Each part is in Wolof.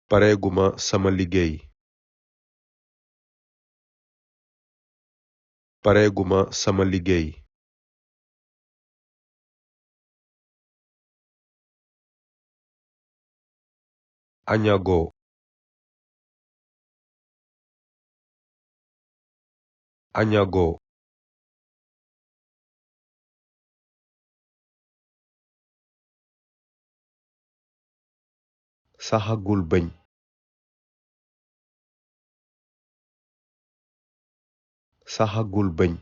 pareeguma sama liggéey. pareeguma sama liggéey. añagoo. añagoo. saxagul bëñ. saxagul bëñ.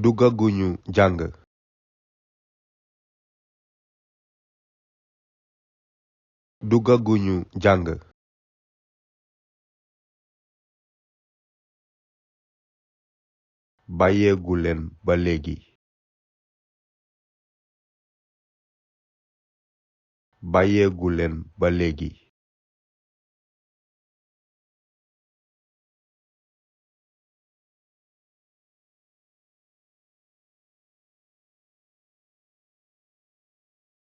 dugaguñu jàng. dugaguñu jàng. bàyyeeguleen ba léegi. bàyyeeguleen ba léegi.